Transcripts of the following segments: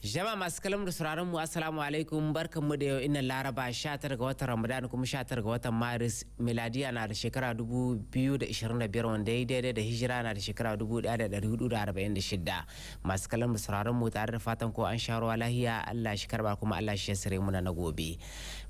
Jama'a masu kallon da sauraron mu, assalamu alaikum, barkanmu da yau inna Laraba 19 ga watan Ramadan kuma 19 ga watan Maris, miladiya na da shekara 2025, wanda ya daidai da hijira na da shekara 1446. Masu kallon da sauraron mu, tare da fatan ko an sha ruwa lahiya, Allah shi karba kuma Allah shi yassare muna na gobe.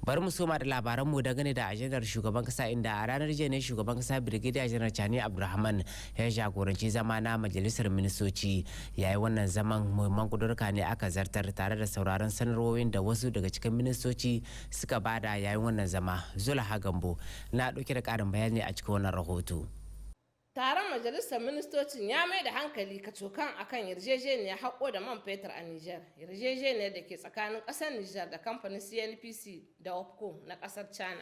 Bari mu soma da labaran mu dangane da ajandar shugaban kasa, inda a ranar jiya ne shugaban kasa Brigadier General Tchiani Abdurrahman ya jagoranci zama na majalisar ministoci. Yayin wannan zaman, muhimman kudurka ne aka zartar tare da sauraron sanarwoyin da wasu daga cikin ministoci suka bada yayin wannan zama. Zulaha Gambo na dauke da karin bayani a cikin wannan rahoto. Taron majalisar ministocin ya mai da hankali kacokan akan yarjejeniyar haƙo da man fetur a Nijar, yarjejeniyar da ke tsakanin ƙasar Nijar da kamfanin CNPC da WAPCO na ƙasar China.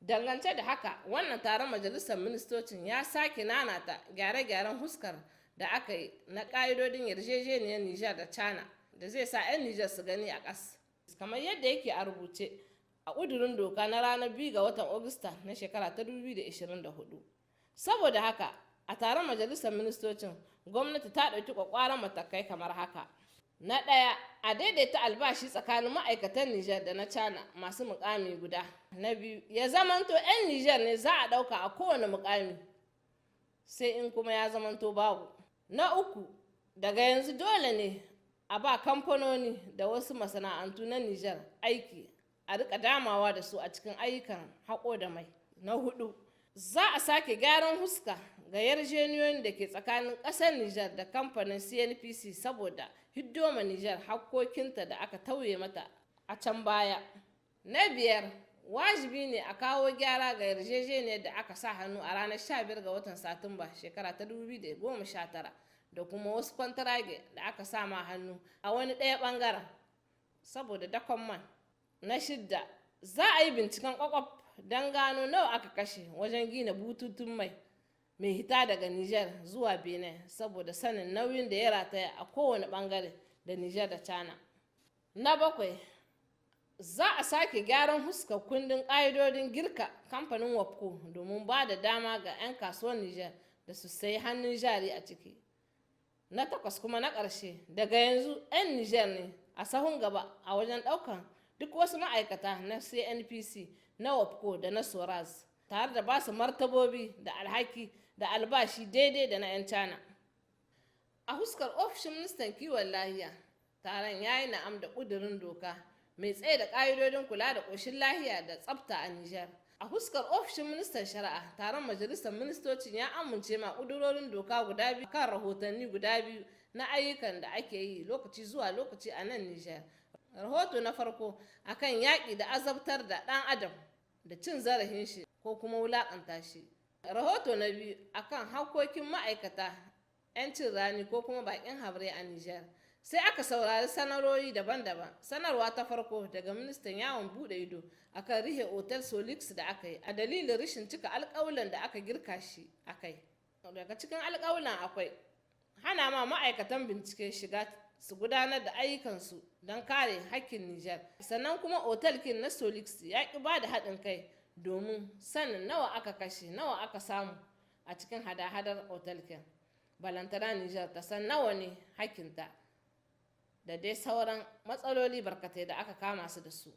Dangance da haka, wannan taron majalisar ministocin ya sake nanata gyare-gyaren huskar da aka yi na ƙa'idodin yarjejeniyar Nijar da China da zai sa 'yan Nijar su gani a ƙas. Kamar yadda yake a rubuce a ƙudurin doka na ranar 2 ga watan Agusta na shekara ta 2024. Saboda haka, a taron majalisar ministocin, gwamnati ta ɗauki ƙwaƙwaran matakai kamar haka. Na ɗaya, a daidaita albashi tsakanin ma'aikatan Nijar da na China masu mukami guda. Na biyu, ya zamanto 'yan Nijar ne za a ɗauka a kowane mukami, sai in kuma ya zamanto babu. Na uku, daga yanzu dole ne a ba kamfanoni da wasu masana'antu na Nijar aiki a rika damawa da su a cikin ayyukan haƙo da mai. Na hudu, za a sake gyaran huska ga yarjejeniyoyin da ke tsakanin ƙasar Nijar da kamfanin CNPC saboda hiddoma Nijar hakkokinta da aka tauye mata a can baya. Na biyar, wajibi ne a kawo gyara ga yarjejeniyar da aka sa hannu a ranar 15 ga watan Satumba shekara ta 2019 da kuma wasu kwantarage da aka sa ma hannu a wani ɗaya ɓangaren saboda dakon man. Na shidda, za a yi binciken kwakwaf don gano nawa aka kashe wajen gina bututun mai mai hita daga Niger zuwa Benin, saboda sanin nauyin da ya rataya a kowane bangare da Niger da China. Na bakwai, za a sake gyaran huskar kundin ƙa'idodin girka kamfanin WAPCO domin ba da dama ga 'yan kasuwar Niger da su sayi hannun jari a ciki. Na takwas kuma na ƙarshe, daga yanzu 'yan Niger ne a sahun gaba a wajen ɗaukan duk wasu ma'aikata na CNPC, na WAPCO da na Soraz, tare da ba su martabobi da alhaki da albashi daidai da na 'yan China. A huskar ofishin ministan kiwon lahiya, taron ya yi na'am da ƙudurin doka mai tsaye da ƙa'idodin kula da ƙoshin lahiya da tsafta a Nijar. A huskar ofishin ministan shari'a, taron majalisar ministocin ya amince ma ƙudurorin doka guda biyu kan rahotanni guda biyu na ayyukan da ake yi lokaci zuwa lokaci a nan Nijar. Rahoto na farko akan yaƙi da azabtar da ɗan adam da cin zarafin shi ko kuma wulaƙanta shi. Rahoto na biyu akan hakkokin ma'aikata 'yancin rani ko kuma baƙin habre a Nijar. Sai aka saurari sanarwoyi daban-daban. Sanarwa ta farko daga ministan yawon bude ido akan rihe otal Solix da aka yi a dalilin rashin cika alƙawulan da aka girka shi akai. Daga cikin alƙawulan akwai hana ma ma'aikatan bincike shiga su gudanar da ayyukansu don kare hakkin Nijar. Sannan kuma otal kin na Solix ya ƙi ba da haɗin kai domin sanin nawa aka kashe, nawa aka samu a cikin hada-hadar otal kin. Balantana Nijar ta san nawa ne hakkinta, da dai sauran matsaloli barkatai da aka kama su da su.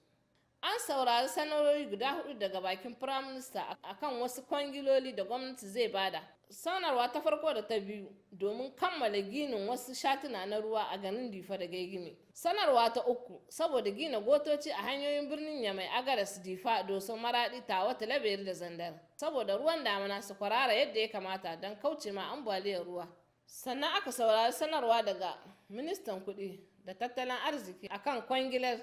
An saurari sanarwoyi guda hudu daga bakin Firaminista akan wasu kwangiloli da gwamnati zai bada. Sanarwa ta farko da ta biyu domin kammala ginin wasu shatuna na ruwa a garin Difa da Gegime. Sanarwa ta uku saboda gina gotoci a hanyoyin birnin Yamai, Agadas, Difa, Doso, Maradi, Tawa, Talabiri da Zandar, saboda ruwan damina su kwarara yadda ya kamata don kauce ma ambaliyar ruwa. Sannan aka saurari sanarwa daga ministan kuɗi da tattalin arziki akan kwangilar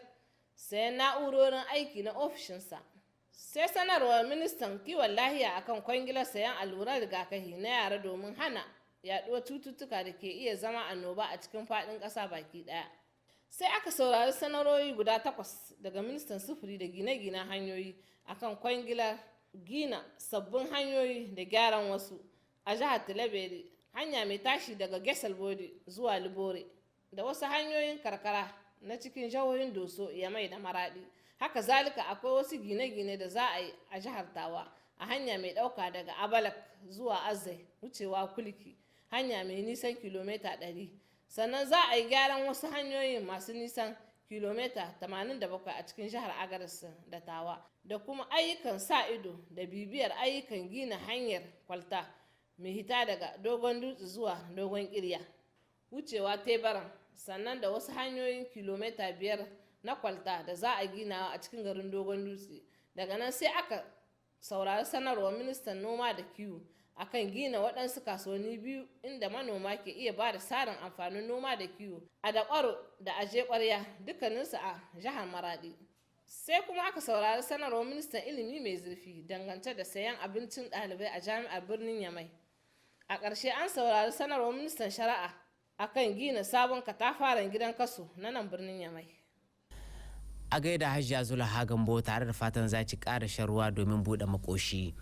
sayan na'urorin aiki na ofishinsa. Sai sanarwar ministan kiwon lahiya akan kwangilar sayan alluran rigakafi na yara domin hana yaduwar cututtuka da ke iya zama annoba a cikin faɗin ƙasa baki ɗaya. Sai aka saurari sanarwoyi guda takwas daga ministan sufuri da gine-ginen hanyoyi akan kwangilar gina sabbin hanyoyi da gyaran wasu a jihar Tilaberi, hanya mai tashi daga Gesalbodi zuwa Libore da wasu hanyoyin karkara na cikin jihohin Doso, Yamai da Maradi. Haka zalika, akwai wasu gine-gine da za a yi a jihar Tawa a hanya mai ɗauka daga Abalak zuwa Azai wucewa Kulki, hanya mai nisan kilomita 100. Sannan za a yi gyaran wasu hanyoyin masu nisan kilomita 87 a cikin jihar Agadez da Tawa, da kuma ayyukan sa ido da bibiyar ayyukan gina hanyar kwalta mai hita daga Dogon Dutse zuwa Dogon Kirya, wucewa Tebaran, sannan da wasu hanyoyin kilomita 5 na kwalta da za a ginawa a cikin garin Dogon Dutse. Daga nan sai aka saurari sanarwar ministan noma da kiwo akan gina waɗansu kasuwanni biyu inda manoma ke iya ba da sarin amfanin noma da kiwo a Dakwaro da Aje Kwarya, dukkaninsu a jihar Maradi. Sai kuma aka saurari sanarwar ministan ilimi mai zurfi dangance da sayan abincin ɗalibai a jami'ar birnin Yamai. A ƙarshe an saurari sanarwar ministan shari'a akan gina sabon katafaren gidan kaso na nan birnin Yamai. A gaida Hajiya Zulaha Gambo, tare da fatan za ci ƙara shan ruwa domin buɗe makoshi.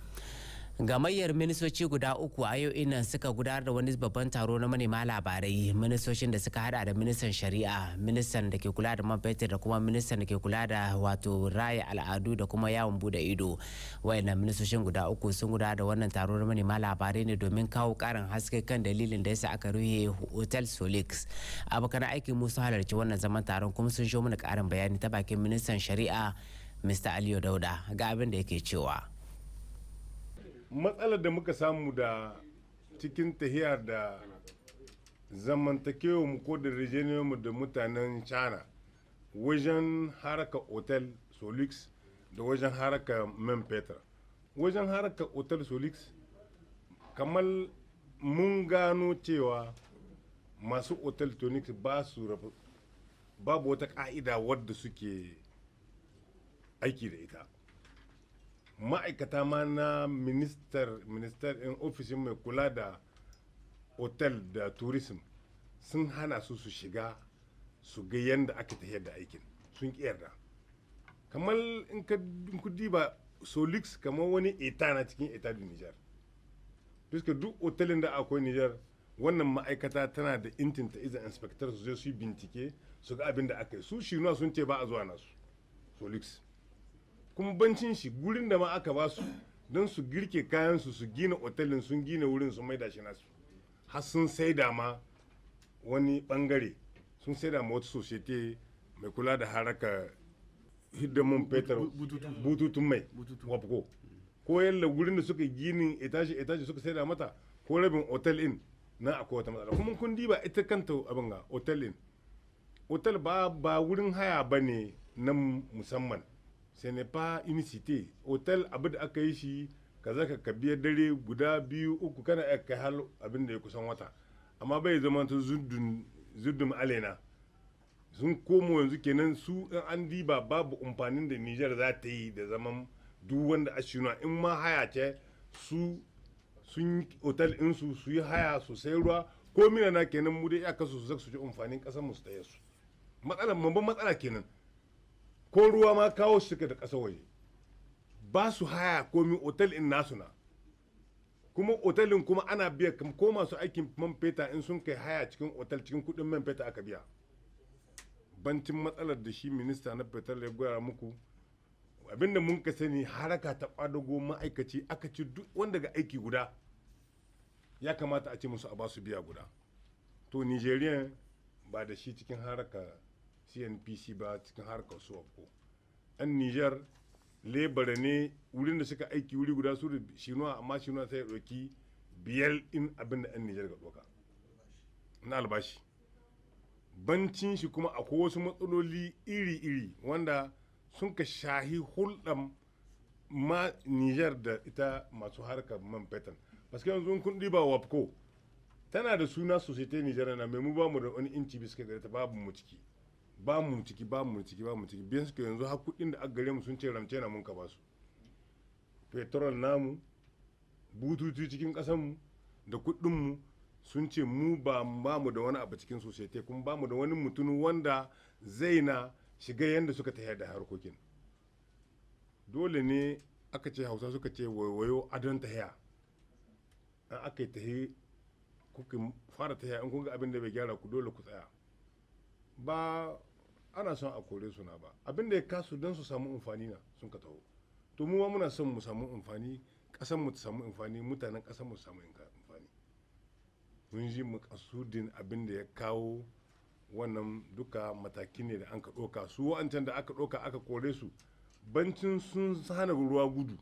Gamayyar ministoci guda uku a yau innan suka gudanar da wani babban taro na manema labarai. Ministocin da suka hada da ministan shari'a, ministan da ke kula da man fetur, da kuma ministan da ke kula da wato raya al'adu da kuma yawon bude ido. Wayannan ministocin guda uku sun gudanar da wannan taro na manema labarai ne domin kawo karin haske kan dalilin da yasa aka rufe Hotel Solix. Abokan aikin mu sun halarci wannan zaman taron kuma sun sho mana karin bayani ta bakin ministan shari'a, Mr. Aliyu Dauda. Ga abin da yake cewa. Matsalar da muka samu da cikin tahiyar da zamantakewa mu ko da mu da mutanen China wajen haraka Hotel Solix da wajen haraka man fetur. Wajen haraka Hotel Solix, kamar mun gano cewa masu Hotel Solix ba su babu wata ka'ida wadda suke aiki da ita. Ma'aikata ma na minister in ofishin mai kula da otel da tourism sun hana su su shiga su ga yadda aka tafiyar da aikin, sun ƙi yarda. Kamar in ka diba Solix, kamar wani État na cikin État du Niger, puisque duk otelin da akwai Niger, wannan ma'aikata tana da intin ta iza inspecteur su je su yi bincike su ga abin da aka yi. Su Shinuwa sun ce ba a zuwa nasu Solix. Kuma bancin shi, gurin da ma aka ba su don su girke kayan su, su gina otelin, sun gina wurin sun maida shi nasu, har sun saida ma wani bangare, sun saida ma wata société mai kula da haraka hidda man fetur, bututun mai, WAPCO. Ko yalla gurin da suka ginin étage étage suka saida mata ko rabin otel in na, akwai wata matsala. Kuma kun diba ita kanta abin ga otel in, otel ba wurin haya ba ne na musamman, ce n'est pas une cité. Hotel abu da aka yi shi ka zaka ka biya dare guda, biyu, uku, kana iya kai har abin da ya kusan wata, amma bai zama ta zuddun alena. Sun komo yanzu kenan su in an diba babu amfanin da Niger za ta yi da zaman duk wanda a shina in ma haya ce su sun yi otal insu, su yi haya, su sai ruwa ko mina na kenan. Mu dai iyaka su su ci amfanin kasar mu su taye su. Matsalar, babban matsala kenan. Ko ruwa ma kawo su suka da ƙasar waje, ba su haya komi, otal in nasu na. Kuma otalin kuma ana biya ko masu aikin man feta in sun kai haya cikin otal, cikin kudin man feta aka biya. Bancin matsalar da shi minista na fetur ya gwara muku, abinda mun ka sani, haraka ta kwadago ma'aikaci, aka ci duk wanda ga aiki guda ya kamata a ce musu a basu biya guda. To Nigerian ba da shi cikin haraka CNPC ba, cikin harkar su ko yan Niger lebara ne wurin da suka aiki wuri guda su da Shinuwa, amma Shinuwa sai ya ɗauki biyar in abin da yan Niger ga ɗauka na albashi. Bancin shi kuma akwai wasu matsaloli iri-iri wanda sun ka shahi hulɗan ma Niger da ita masu harkar man fetur. Paske yanzu kun ɗiba, WAPCO tana da suna Société Niger na mai, mu ba mu da wani inci bisa gare ta, babu mu ciki, ba mu ciki, ba mu ciki, ba mu ciki. Biyan suka yanzu har kuɗin da aka gare mu sun ce ramce na mun ka ba su. Petrol namu, bututu cikin ƙasar mu da kuɗin mu, sun ce mu ba mu da wani abu cikin société, kuma ba mu da wani mutum wanda zai na shiga yanda suka tafiyar da harkokin. Dole ne aka ce, Hausa suka ce waiwayo adon tahiya. An aka yi tahi, kuka fara tahiya, in kun ga abin da bai gyara ku, dole ku tsaya. Ba ana son a kore suna ba, abin da ya kasu don su samu amfani na sun ka taho. To mu ma muna son mu samu amfani, kasan mu ta samu amfani, mutanen kasan mu su samu amfani. Kun ji makasudin abin da ya kawo wannan duka mataki ne da an ka ɗauka. Su wa'ancan da aka ɗauka aka kore su, bancin sun hana ruwa gudu,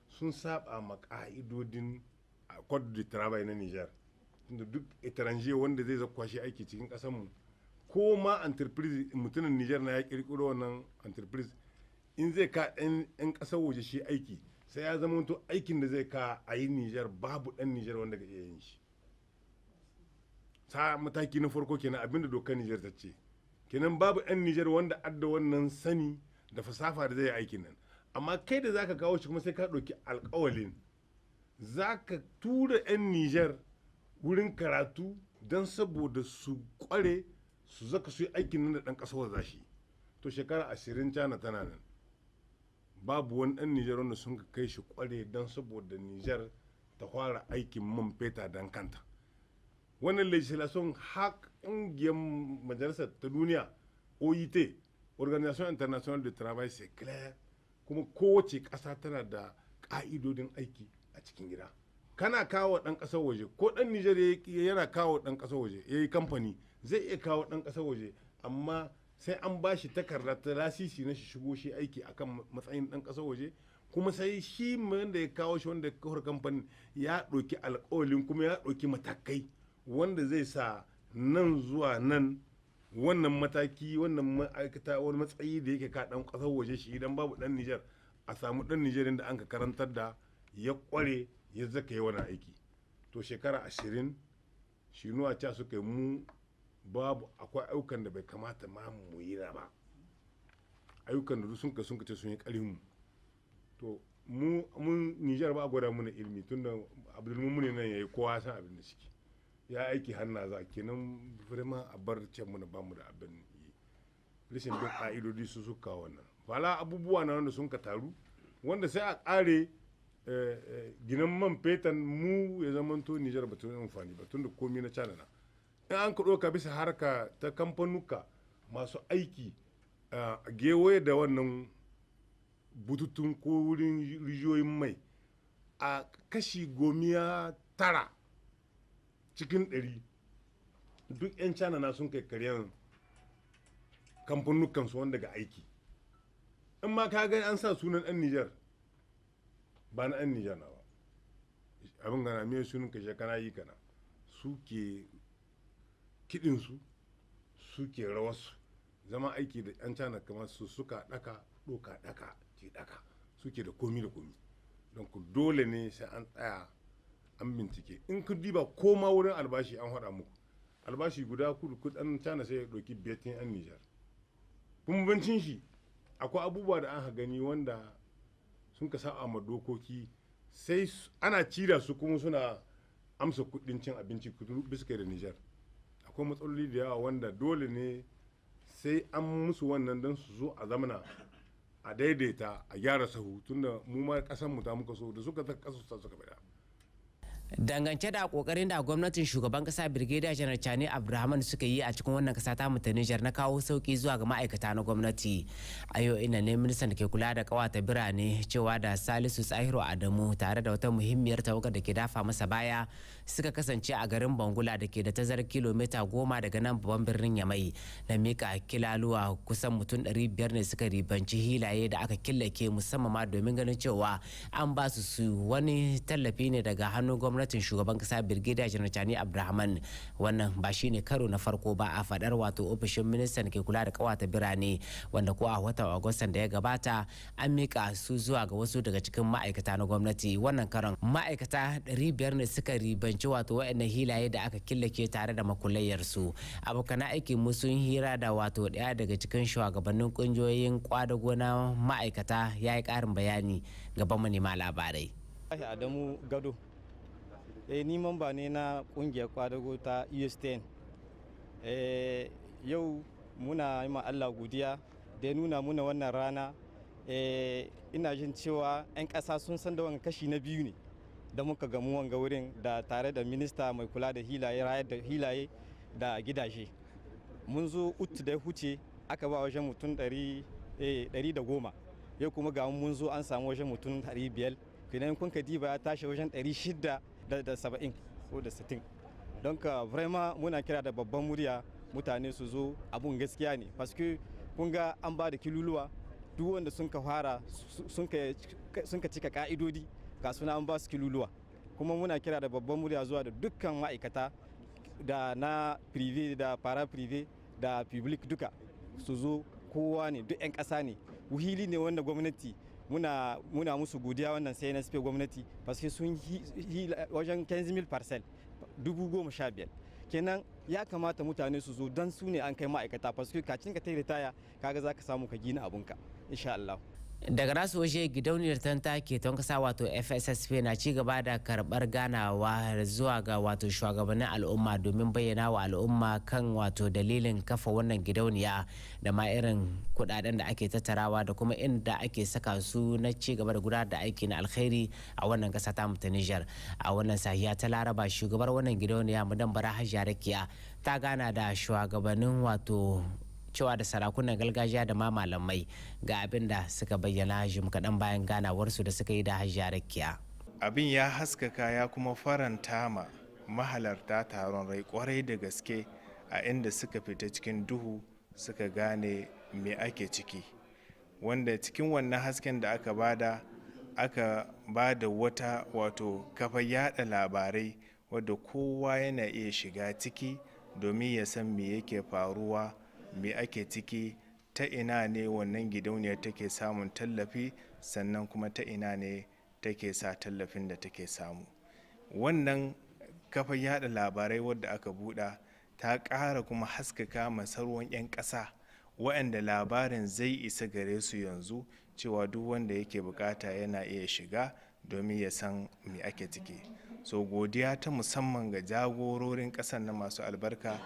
sun saba ma ƙa'idodin Code de Travail na Niger. Tunda duk étranger wanda zai zakwa shi aiki cikin ƙasarmu, ko ma entreprise mutumin Niger na ya ƙirƙiro wannan entreprise, in zai ka ɗan ƙasar waje shi aiki, sai ya zama to aikin da zai ka a yi Niger babu ɗan Niger wanda ga iya yin shi. Sa mataki na farko kenan, abinda dokar Niger ta ce kenan, babu ɗan Niger wanda adda wannan sani da fasafa da zai yi aikin nan. Amma kai da zaka kawo shi kuma, sai ka ɗauki alƙawalin zaka tura 'yan Niger wurin karatu don saboda su kware su zaka su yi aikin nan da ɗan ƙasar za shi. To, shekara 20 Cana tana nan, babu wani ɗan Nijar wanda sun ka kai shi kware don saboda Nijar ta fara aikin man feta don kanta. Wannan législation har ƙungiyar majalisar ta duniya, OIT, Organisation Internationale de Travail, c'est clair. Kuma kowace ƙasa tana da ƙa'idodin aiki a cikin gida. Kana kawo ɗan ƙasar waje, ko ɗan Nijar yana kawo ɗan ƙasar waje ya yi kamfani, zai iya kawo ɗan ƙasar waje, amma sai an ba shi takarda ta lasisi na shi shigo shi aiki akan matsayin ɗan ƙasar waje. Kuma sai shi wanda ya kawo shi, wanda ya kawo kamfanin, ya ɗauki alƙawalin kuma ya ɗauki matakai wanda zai sa nan zuwa nan wannan mataki, wannan ma'aikata, wani matsayi da yake ka ɗan ƙasar waje shi, idan babu ɗan Nijar, a samu ɗan Nijar da an ka karantar da ya ƙware ya zaka yi wani aiki. To, shekara 20 Shinuwa ca suka yi mu babu, akwai ayyukan da bai kamata ma mu yi na ba, ayyukan da sun ka ce sun yi ƙarfin mu. To, mu mun Nijar ba a gwada muna ilimi, tunda Abdulmumuni nan yayi, kowa san abin da suke ya aiki hanna za kenan. Vraiment, a bar can muna ba mu da abin yi. Rashin bin ƙa'idodi su suka wannan fala abubuwa na wanda sun ka taru, wanda sai a ƙare ginan man fetan mu ya zamanto Nijar ba ta yi amfani ba, tunda komi na China na. In an ka ɗauka bisa harka ta kamfanuka masu aiki a gewaye da wannan bututun ko wurin rijiyoyin mai, a kashi 99 cikin 100 duk 'yan China na sun kai karyan kamfanukan su wanda ga aiki. In ma ka gani an sa sunan 'yan Nijar, ba na 'yan Nijar na ba. Abin gana me sunan kashe kana yi kana suke kiɗinsu, suke rawarsu, zama aiki da 'yan China kamar su suka ɗaka ɗoka ɗaka ci ɗaka suke da komi da komi. Don ku dole ne sai an tsaya an bincike. In ku diba koma wurin albashi, an haɗa muku albashi guda, kudu kudan China sai ya ɗauki biyatin 'yan Nijar. Bambancin shi, akwai abubuwa da an gani wanda sun ka saba ma dokoki, sai ana cira su kuma suna amsa kuɗin cin abinci bisa kai da Nijar. Akwai matsaloli da yawa wanda dole ne sai an musu wannan don su zo a zamana a daidaita, a gyara sahu, tunda mu ma kasan mu ta muka so da suka ta kasu suka bada. Dangance da kokarin da gwamnatin shugaban kasa Brigadier Janar Chani Abdulrahman suka yi a cikin wannan kasa ta ta Niger na kawo sauki zuwa ga ma'aikata na gwamnati, a yau ina ne ministan da ke kula da kawata birane, cewa da Salisu Tsahiru Adamu, tare da wata muhimmiyar tawagar da ke dafa masa baya, suka kasance a garin Bangula da ke da tazarar kilomita 10 daga nan babban birnin Yamai na mika kilaluwa. Kusan mutum 500 ne suka ribanci hilaye da aka killace musamman ma domin ganin cewa an ba su su wani tallafi ne daga hannun gwamnatin shugaban kasa Birgida Janar Chani Abdulrahman. Wannan ba shine karo na farko ba, a fadar wato ofishin ministan ke kula da kawata birane, wanda ko a watan Agustan da ya gabata an mika su zuwa ga wasu daga cikin ma'aikata na gwamnati. Wannan karon ma'aikata 500 ne suka ribanci wato waɗannan hilaye da aka killace tare da makulayyar su. Abokan aikin mu sun hira da wato ɗaya daga cikin shugabannin kungiyoyin kwadago na ma'aikata, ya yi ƙarin bayani gaban manema labarai. Adamu Gado, ni mamba ne na kungiyar kwadago ta USTN. Yau muna yi ma Allah godiya da ya nuna muna wannan rana. Ina jin cewa 'yan ƙasa sun san da wanga kashi na biyu ne da muka gamu wanga wurin da tare da minista mai kula da hilaye, rayar da hilaye da gidaje. Mun zo uku da ya huce, aka ba wajen mutum 110. Yau kuma ga mun zo an samu wajen mutum 500. Kenan kun ka diba, ya tashi wajen 670 ko da 60. Don ka vraiment muna kira da babban murya, mutane su zo. Abun gaskiya ne, parce kun ga an ba da kiluluwa. Duk wanda sun ka fara, sun ka cika ka'idodi, ga suna an ba su kiluluwa. Kuma muna kira da babban murya zuwa da dukkan ma'aikata, da na privé da para privé da public duka, su zo. Kowa ne, duk 'yan ƙasa ne. Hili ne wanda gwamnati muna musu godiya, wannan CNSP, gwamnati, parce sun yi wajen 15,000 parcelles, 15,000. Kenan ya kamata mutane su zo, don su ne an kai ma'aikata, parce kacin ka ta ritaya, kaga za ka samu ka gina abunka, insha Allah. Daga nasu waje, gidauniyar tanta keton kasa, wato FSSP, na ci gaba da karbar ganawa zuwa ga wato shugabannin al'umma domin bayyana wa al'umma kan wato dalilin kafa wannan gidauniya da ma irin kudaden da ake tattarawa da kuma inda ake saka su na ci gaba da gudanar da aiki na alkhairi a wannan kasa ta ta Nijar. A wannan sahiya ta Laraba, shugabar wannan gidauniya, Madam Bara Hajiya Rakiya, ta gana da shugabannin, wato cewa da sarakunan gargajiya da ma malamai. Ga abin da suka bayyana jim kaɗan bayan ganawarsu da suka yi da Hajiya Rakiya. Abin ya haskaka, ya kuma faranta ma mahalarta taron rai kwarai da gaske, a inda suka fita cikin duhu suka gane me ake ciki, wanda cikin wannan hasken da aka bada, aka bada wata wato kafa yada labarai wadda kowa yana iya shiga ciki domin ya san me yake faruwa, me ake ciki, ta ina ne wannan gidauniyar take samun tallafi, sannan kuma ta ina ne take sa tallafin da take samu. Wannan kafa yada labarai wadda aka buɗa ta ƙara kuma haskaka masarwan 'yan ƙasa waɗanda labarin zai isa gare su yanzu, cewa duk wanda yake bukata yana iya shiga domin ya san me ake ciki. So godiya ta musamman ga jagororin ƙasar na masu albarka,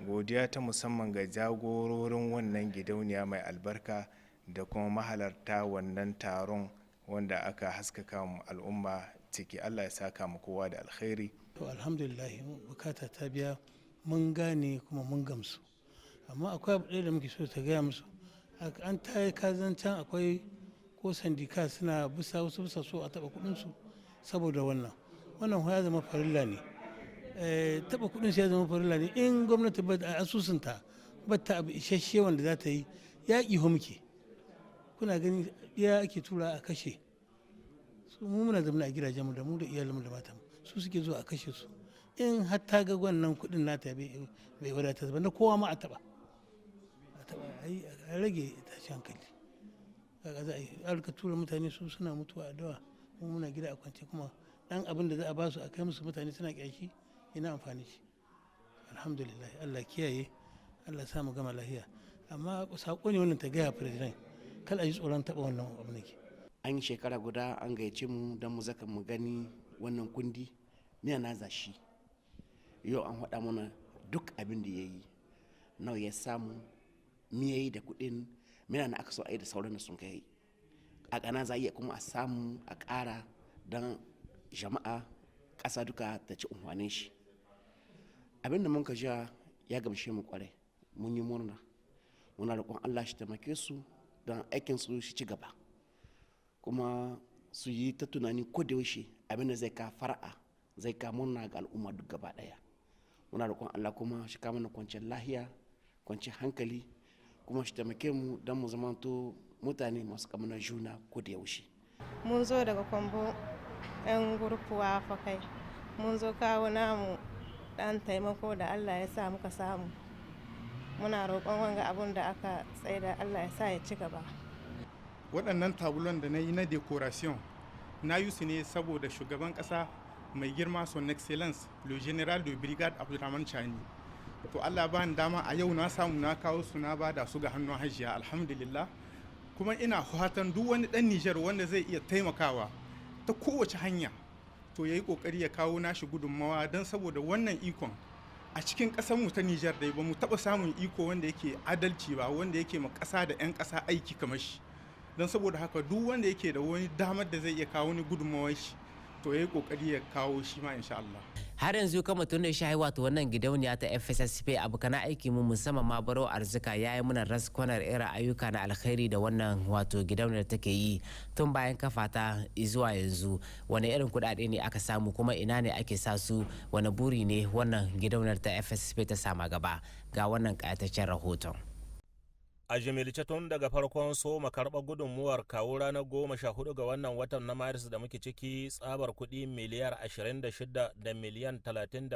godiya ta musamman ga jagororin wannan gidauniya mai albarka, da kuma mahalarta wannan taron wanda aka haskaka mu al'umma ciki. Allah ya saka mu kowa da alkhairi. To, alhamdulillah, bukata ta biya, mun gane kuma mun gamsu. Amma akwai abu ɗaya da muke so ta gaya musu. An ta kazancan akwai ko syndicat suna bisa wasu bisa so a taɓa kuɗinsu saboda wannan ya zama farilla ne. Taɓa kuɗinsu ya zama farilla ne in gwamnati ba asusunta ba ta abu isasshe wanda za ta yi yaƙi. Ho muke kuna gani, ɗaya ake tura a kashe su. Mu muna zama a gidajenmu da mu da iyalinmu da matanmu, su suke zuwa a kashe su. In har ta ga wannan kuɗin nata bai wadatar ba na kowa ma, a taɓa a taɓa a rage tashi hankali. Kaga za a yi alka tura mutane, su suna mutuwa a dawa, mu muna gida a kwance, kuma dan abin da za a ba su a kai musu, mutane suna kyashi, ina amfani shi? Alhamdulillah, Allah kiyaye, Allah sa mu gama lahiya. Amma sako ne wannan ta gaya president, kal a ji tsoron taɓa wannan abu nake. An yi shekara guda an gayyace mu don mu zaka mu gani wannan kundi miya na zashi. Yau an faɗa mana duk abin da ya yi, nawa ya samu, mi ya yi da kuɗin, mina na aka so a yi da sauran da sun kai a ƙana, za a iya kuma a samu a ƙara don jama'a ƙasa duka ta ci unhwanin shi. Abin da mun ka ja ya gamshe mu kwarai, mun yi murna. Muna roƙon Allah shi taimake su don aikin su shi ci gaba, kuma su yi ta tunani ko da yaushe abin da zai ka fara'a, zai ka murna ga al'umma duk gaba ɗaya. Muna roƙon Allah kuma shi kama na kwanciyar lahiya, kwanciyar hankali, kuma shi taimake mu don mu zamanto mutane masu kamar juna ko da yaushe. Mun zo daga Kwambo, 'yan gurfuwa fakai. Mun zo kawo namu dan taimako da Allah ya sa muka samu. Muna roƙon wanga abun da aka tsaida, Allah ya sa ya ci gaba. Waɗannan tableaun da na yi na décoration, na yi su ne saboda shugaban ƙasa mai girma, Son Excellence le Général de Brigade Abdulrahman Chani. To, Allah ba ni dama a yau na samu na kawo su, na bada su ga hannun Hajiya, alhamdulillah. Kuma ina fatan duk wani ɗan Nijar wanda zai iya taimakawa ta kowace hanya, to ya yi ƙoƙari ya kawo nashi gudunmawa, don saboda wannan ikon a cikin ƙasarmu ta Nijar dai ba mu taɓa samun iko wanda yake adalci ba, wanda yake ma ƙasa da 'yan ƙasa aiki kamar shi. Don saboda haka, duk wanda yake da wani damar da zai iya kawo wani gudunmawar shi, to To, ya yi kokari ya kawo shi ma, insha Allah. Har yanzu kama tun da shahi wato wannan gidauniya ta FSSP, abu kana aiki mu musamman ma Baro Arzika ya yi muna raskwanar irin ayyuka na alkhairi da wannan wato gidauniyar take yi tun bayan kafa ta zuwa yanzu. Wani irin kuɗaɗe ne aka samu, kuma ina ne ake sa su? Wani buri ne wannan gidauniyar ta FSSP ta sama gaba? Ga wannan ƙayataccen rahoton. A jimilce, tun daga farkon soma karɓar gudunmuwar kawo ranar 14 ga wannan watan na Maris da muke ciki, tsabar kuɗi miliyar 26 da miliyan 37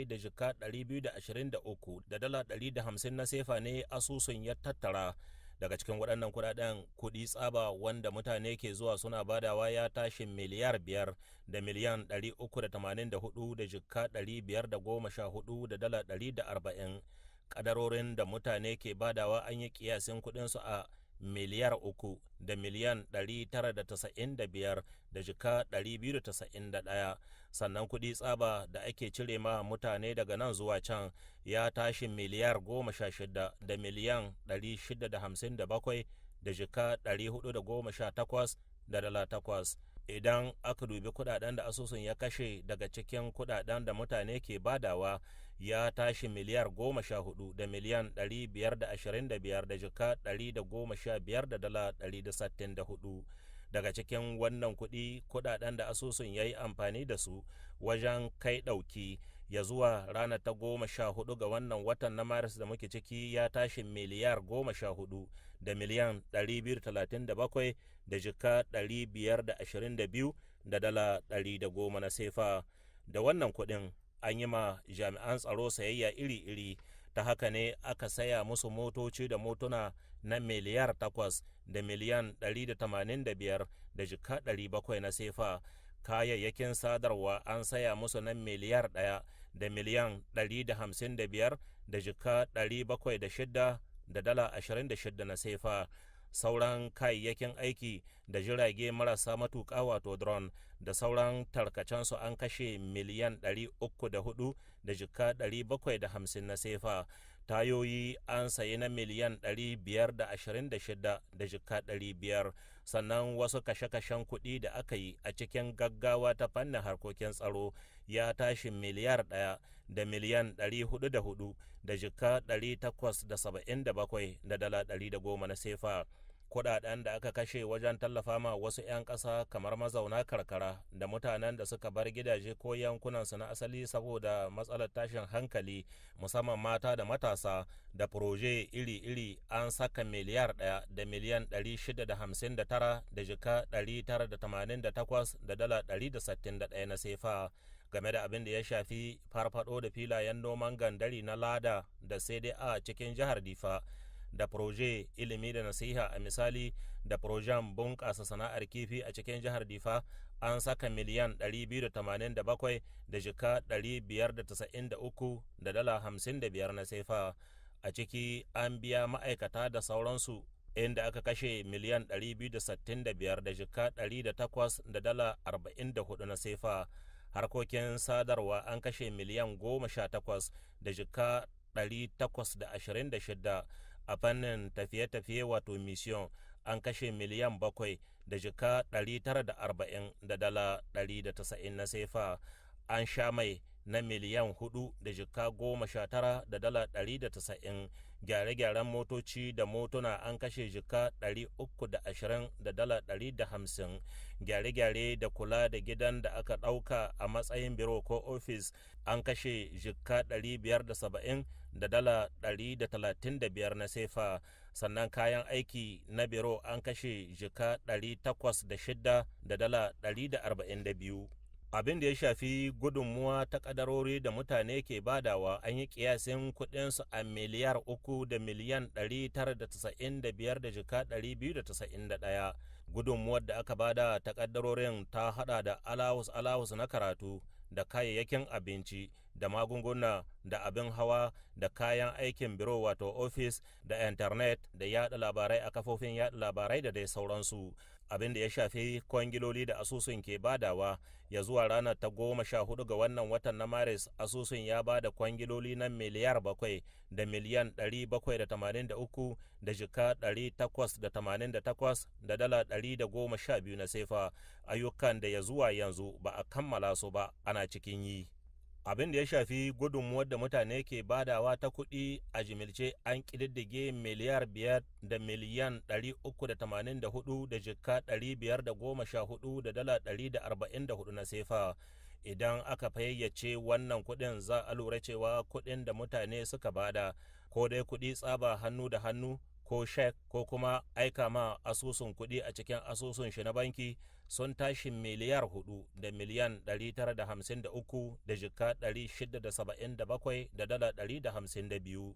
da jika 223 da dala 150 na sefa ne asusun ya tattara. Daga cikin waɗannan kuɗaɗen, kuɗi tsaba wanda mutane ke zuwa suna badawa ya tashi miliyar 5 da miliyan 384 da jika 514 da dala 140. Kadarorin da mutane ke badawa an yi kiyasin kudinsu a miliyar 3 da miliyan 995 da jika 291. Sannan kudi tsaba da ake cire ma mutane daga nan zuwa can ya tashi miliyar 16 da miliyan 657 da jika 418 da dala 8. Idan aka dubi kudaden da asusun ya kashe daga cikin kudaden da mutane ke badawa, ya tashi miliyar 14 da miliyan 525 da jika 115 da dala 164. Daga cikin wannan kuɗi, kudaden da asusun ya yi amfani da su wajen kai ɗauki ya zuwa ranar ta 14 ga wannan watan na Maris da muke ciki ya tashi miliyar 14 da miliyan 237 da jika 522 da dala 110 na sefa. Da wannan kuɗin an yi ma jami'an tsaro sayayya iri-iri. Ta haka ne aka saya musu motoci da motuna na miliyar 8 da miliyan 185 da jika 700 na sefa. Kayayyakin sadarwa an saya musu na miliyar 1 da miliyan 155 da jika 706 da dala 26 na sefa. Sauran kayayyakin aiki da jirage marasa matuƙa, wato drone, da sauran tarkacensu an kashe miliyan 304 da jika 750 na sefa. Tayoyi an sayi na miliyan 526 da jika 500. Sannan wasu kashe-kashen kuɗi da aka yi a cikin gaggawa ta fannin harkokin tsaro ya tashi miliyar 1 da miliyan 404 da jika 877 da dala 110 na sefa. Kudaden da aka kashe wajen tallafa ma wasu 'yan ƙasa kamar mazauna karkara da mutanen da suka bar gidaje ko yankunansu na asali saboda matsalar tashin hankali, musamman mata da matasa, da proje iri-iri, an saka miliyar 1 da miliyan 659 da jika 988 da dala 161 na sefa. Game da abin da ya shafi farfado da filayen noman gandari na lada da sai dai a cikin jihar Difa, da proje ilimi da nasiha a misali, da projen bunƙasa sana'ar kifi a cikin jihar Difa, an saka miliyan 287 da jika 593 da dala 55 na sefa. A ciki an biya ma'aikata da sauransu, inda aka kashe miliyan 265 da jika 108 da dala 44 na sefa. Harkokin sadarwa an kashe miliyan 18 da jika 826. A fannin tafiye-tafiye, wato mission, an kashe miliyan 7 da jika 940 da dala 190 na sefa. An sha mai na miliyan 4 da jika 19 da dala 190. Gyare-gyaren motoci da motuna an kashe jika 320 da dala 150. Gyare-gyare da kula da gidan da aka ɗauka a matsayin biro ko ofis an kashe jika 570 da dala 135 na sefa. Sannan kayan aiki na biro an kashe jika 806 da dala 142. Abin da ya shafi gudunmuwa ta kadarori da mutane ke badawa, an yi kiyasin kudinsu a miliyar 3 da miliyan 995 da jika 291. Gudunmuwar da aka bada ta kaddarorin ta hada da alawus alawus na karatu da kayayyakin abinci da Da magunguna da abin hawa da kayan aikin biro, wato ofis, da intanet da yada labarai a kafofin yada labarai da dai sauransu. Abin da ya shafi kwangiloli da asusun ke badawa, ya zuwa ranar ta 14 ga wannan watan na Maris, asusun ya bada kwangiloli na miliyar 7 da miliyan 783 da jika 888 da dala 112 na sefa, ayyukan da ya zuwa yanzu ba a kammala su ba, ana cikin yi. Abin da ya shafi gudunmuwar da mutane ke badawa ta kuɗi, a jimilce an ƙididdige miliyar 5 da miliyan 384 da jika 514 da dala 144 na sefa. Idan aka fayyace wannan kuɗin, za a lura cewa kuɗin da mutane suka bada, ko dai kuɗi tsaba hannu da hannu ko shek ko kuma aika ma asusun kuɗi a cikin asusun shi na banki, sun tashi miliyar 4 da miliyan 953 da jika 677 da dala 152.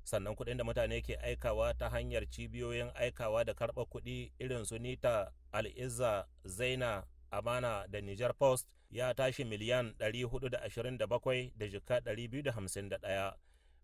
Sannan kuɗin da mutane ke aikawa ta hanyar cibiyoyin aikawa da karɓar kuɗi irin su Nita, Al'izza, Zaina, Amana da Niger Post ya tashi miliyan 427 da jika 251.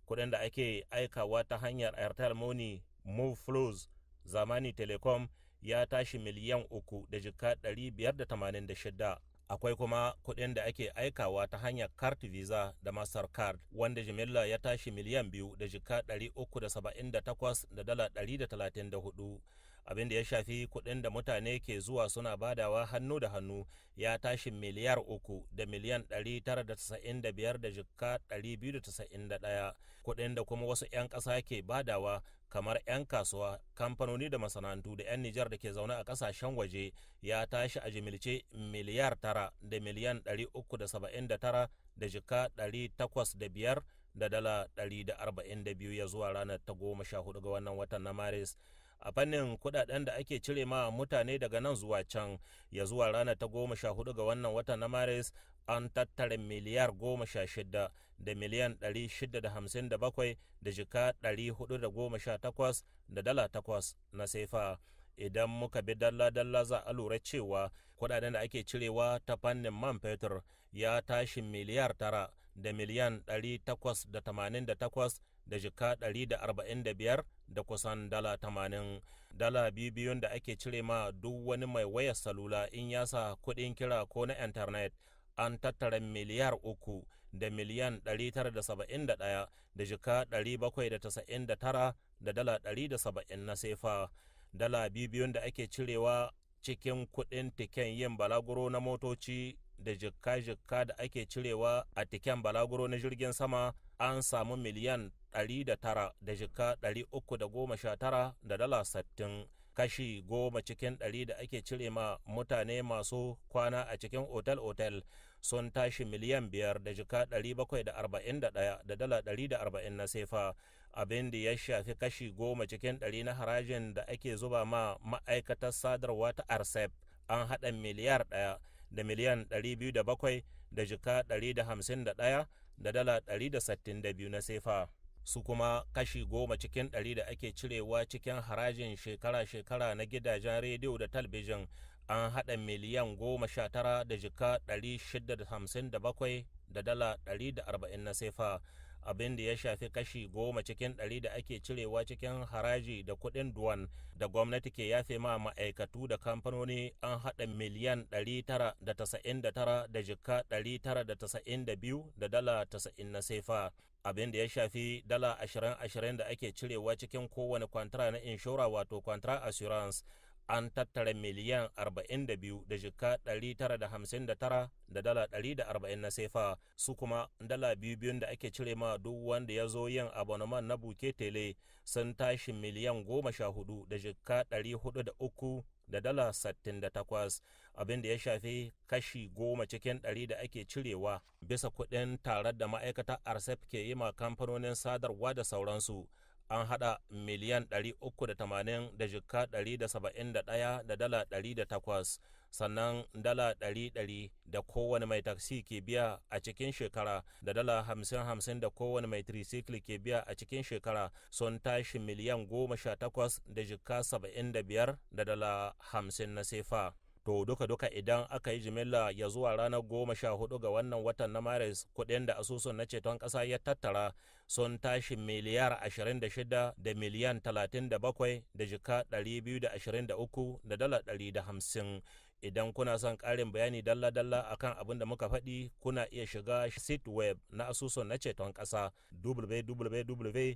Kuɗin da ake aikawa ta hanyar Airtel Money, Moov Plus, Zamani Telecom ya tashi miliyan 3 da jika 586. Akwai kuma kuɗin da ake aikawa ta hanyar card Visa da Mastercard, wanda jimilla ya tashi miliyan 2 da jika 378 da dala 134. Abin da ya shafi kuɗin da mutane ke zuwa suna badawa hannu da hannu ya tashi miliyar 3 da miliyan 995 da jika 291. Kuɗin da kuma wasu 'yan ƙasa ke badawa kamar 'yan kasuwa, kamfanoni da masana'antu da 'yan Nijar da ke zaune a ƙasashen waje ya tashi a jimilce miliyar 9 da miliyan 379 da jika 805 da dala 142 ya zuwa ranar ta 14 ga wannan watan na Maris. A fannin kudaden da ake cire ma mutane daga nan zuwa can, ya zuwa ranar ta 14 ga wannan watan na Maris, an tattara miliyar 16 da miliyan 657 da jika 418 da dala 8 na sefa. Idan muka bi dalla-dalla, za a lura cewa kudaden da ake cirewa ta fannin man fetur ya tashi miliyar 9 da miliyan 888 da jika 145 da kusan dala 80. Dala biyun da ake cire ma duk wani mai wayar salula in ya sa kuɗin kira ko na intanet, an tattara miliyar 3 da miliyan 971 da jika 799 da dala 170 na sefa. Dala biyun da ake cirewa cikin kuɗin tiken yin balaguro na motoci da jikka-jikka da ake cirewa a tiken balaguro na jirgin sama, an samu miliyan 109 da jika 319 da dala 60. Kashi 10% da ake cire ma mutane masu kwana a cikin otal-otal sun tashi miliyan 5 da jika 741 da dala 140 na sefa. Abin da ya shafi kashi 10% na harajin da ake zuba ma ma'aikatar sadarwa ta Arcep, an haɗa miliyar 1 da miliyan 207 da jika 151 da dala 162 na sefa. Su kuma kashi 10% da ake cirewa cikin harajin shekara-shekara na gidajen rediyo da talbijin, an haɗa miliyan 19 da jika 657 da dala 140 na sefa. Abin da ya shafi kashi 10% da ake cirewa cikin haraji da kuɗin duwan da gwamnati ke yafe ma ma'aikatu da kamfanoni, an haɗa miliyan 999 da jika 992 da dala 90 na sefa. Abin da ya shafi dala ashirin ashirin da ake cirewa cikin kowane kwantara na inshora, wato contrat assurance, an tattara miliyan 42 da jika 959 da dala 140 na sefa. Su kuma dala biyun da ake cire ma duk wanda ya zo yin abonnement na bouquet tele sun tashi miliyan 14 da jika 403 da dala 68. Abin da ya shafi kashi 10% da ake cirewa bisa kuɗin tarar da ma'aikatar Arcep ke yi ma kamfanonin sadarwa da sauransu, an hada miliyan 380 da jika 171 da dala 108. Sannan dala 100 da kowane mai taksi ke biya a cikin shekara da dala 50 50 da kowane mai tricycle ke biya a cikin shekara sun tashi miliyan 18 da jika 75 da dala 50 na sefa. To, duka-duka idan aka yi jimilla ya zuwa ranar 14 ga wannan watan na Maris, kuɗin da asusun na ceton ƙasa ya tattara sun tashi miliyar 26 da miliyan 37 da jika 223 da dala 150. Idan kuna son ƙarin bayani dalla-dalla akan abin da muka faɗi, kuna iya shiga site web na asusun na ceton ƙasa, www.fssp.ne.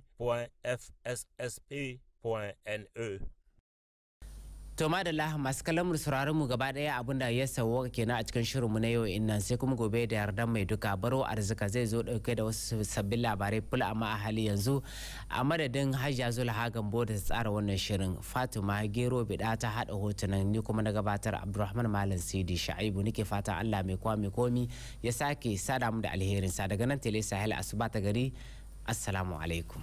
To madalla, masu kallon mu, sauraron mu gaba daya, abin da ya sauwa kenan a cikin shirinmu na yau innan, sai kuma gobe da yardan mai duka Baro Arzika zai zo dauke da wasu sabbin labarai fula. Amma a hali yanzu, a madadin Hajiya Zulha Gambo da ta tsara wannan shirin, Fatima Gero Bida ta hada hotunan, ni kuma na gabatar, Abdulrahman Malam Sidi Sha'ibu, nake fata Allah mai kwa mai komi ya sake sada mu da alherinsa. Daga nan Tele Sahel, asuba ta gari, assalamu alaikum.